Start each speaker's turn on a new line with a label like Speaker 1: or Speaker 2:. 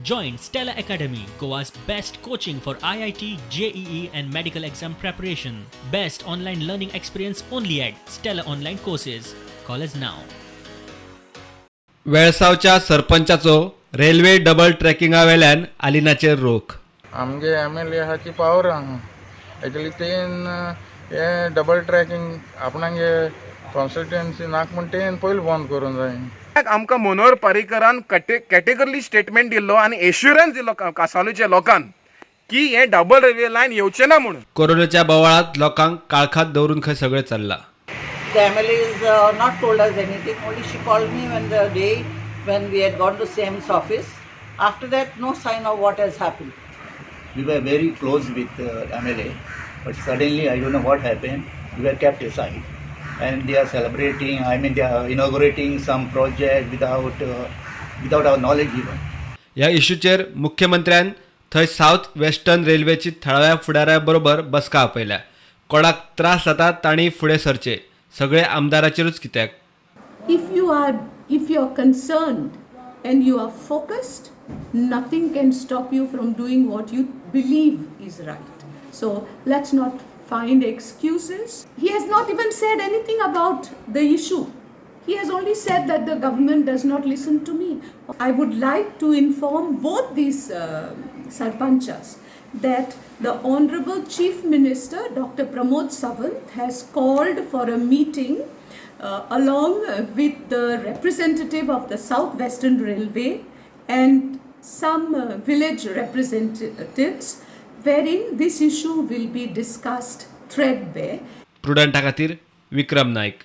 Speaker 1: Join Stella Academy, Goa's best coaching for IIT, JEE, and medical exam preparation. Best online learning experience only at Stella Online Courses. Call us now.
Speaker 2: वेळसावच्या सरपंचाचो railway double ट्रॅकिंगा वेल्यान आलिनाचेर रोख.
Speaker 3: आमगे M L A आहा ती power आहा. एक्चुली तेन हे डबल ट्रॅकिंग आपणागे कॉन्स्टिट्युएन्सी नाक म्हण तेन पयलीं बंद करूंक जाय.
Speaker 4: आमकां मनोहर पर्रीकरान कॅटेगरली स्टेटमेंट दिल्लो आनी एश्युरन्स दिल्लो कासावलीच्या लोकांक की हें डबल रेल्वे लायन येवचें ना म्हणून.
Speaker 2: कोरोनाच्या बोवाळांत लोकांक काळखांत दवरून खंय सगळें चल्लां.
Speaker 5: The MLA is not told us anything. Only she called me when the day when we had gone to CM's office. After that, no sign of what has happened.
Speaker 6: We were very close with MLA, but suddenly I don't know what happened. We were kept aside, and they are celebrating. I mean, they are inaugurating some project without our knowledge even.
Speaker 2: ह्या इश्यूचेर मुख्यमंत्र्यान थंय south western रेल्वेची थळाव्या फुडाऱ्या बरोबर बसका आपयल्या. कोणाक त्रास जाता तांणी फुडें सरचे, सगळे आमदाराचेरूच कित्याक?
Speaker 7: If you are concerned and you are focused, nothing can stop you from doing what you believe is right. So let's not find excuses. He has not even said anything about the issue. He has only said that the government does not listen to me. I would like to inform both these sarpanchas that the Honorable Chief Minister, Dr. Pramod Sawant, has called for a meeting along with the representative of the South Western Railway and some village representatives, wherein this issue will be discussed threadbare.
Speaker 2: प्रुडंटा खातीर विक्रम नायक.